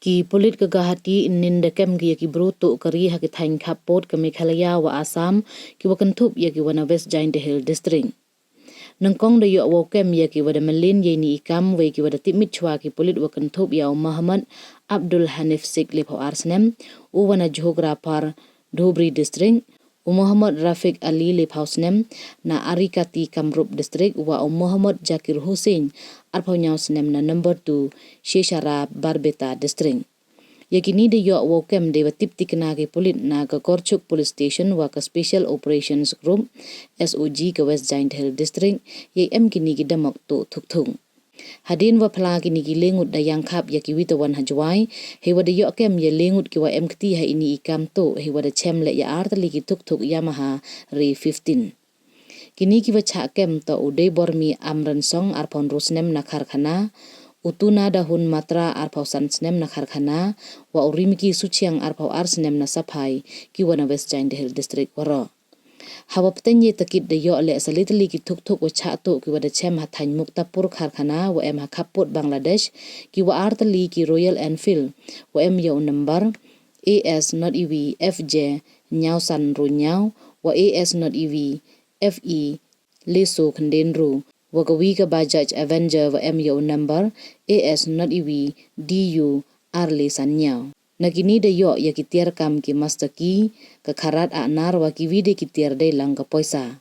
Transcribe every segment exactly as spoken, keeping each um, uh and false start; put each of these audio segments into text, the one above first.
Ki pulit ka Guwahati ynnin da kem ki ya ki bru tuh kari ha ki thaiñ khappud ka Meghalaya wa Assam, ki wa kynthup ya ki wa na West Jaiñtia Hills District. Nyngkong da yoh wow kem ya ki wa da mlien ya ini i kam, wei ki wa da tipmit chwa ki pulit wa kynthup ya u Mohammad Abdul Hanif Sheikh, lephaw ar snem, u wa na Jhugrapar, Dhubri District, u Mohammad Rafiq Ali, lephaw snem, na Arikati, Kamrup District, wa u Mohammad Jakir Hussain, arphaw ynñiaw snem, na number two Sheshara, Barbeta District. Ya kini da yoh wow kem de wa tip tikna ki pulit na ka Korchuk Police Station wa ka Special Operations Group, S O G, ka West Jaiñtia Hills District, ya em kini ki damok tuh thuk thuk. Hadien wa phla kini ki le ngut da yangkhap ya ki wi tawan ha Jwai, hei wa da yoh kem ya le ngut ki wa em kti ha ini i kam tuh, hei wa da chem leh ya ar tylli ki thuk thuk Yamaha Re fifteen. Kini ki wa chah kem toh u Deibormi Amrensong, arphaw ynru snem, na Kharkhana, u Tuna Dahun Matra, arphaw san snem, na Kharkhana, wa u Rimiki Suchiang, arphaw ar snem, na Saphai, ki wa na West Jaiñtia Hills District waroh. Ha wa pteng ye takit da yoh leh sa le tylli ki thuk thuk wa chah tuh ki wa da chem ha thaiñ Muktapur, Kharkhana, wa em ha khappud Bangladesh, ki wa ar tylli ki Royal Enfield wa em ya u number A S not iwi F J ynñiaw san ynru ynñiaw, wa A S not iwi F E le so khyndai ynru, wa ka wi ka Bajaj Avenger wa em ya u number A S not iwi D U ar le san ynñiaw. Na kini da yoh ya ki tiar kam ki master key, ka kharat, anar, wa ki wi de ki tiar dei lang ka poisa.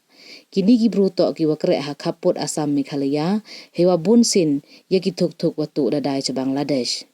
Kini ki bru toh ki wa kreh ha khappud Assam, Meghalaya, hei wa bun sien ya ki thuk thuk wa tuh da dai cha Bangladesh.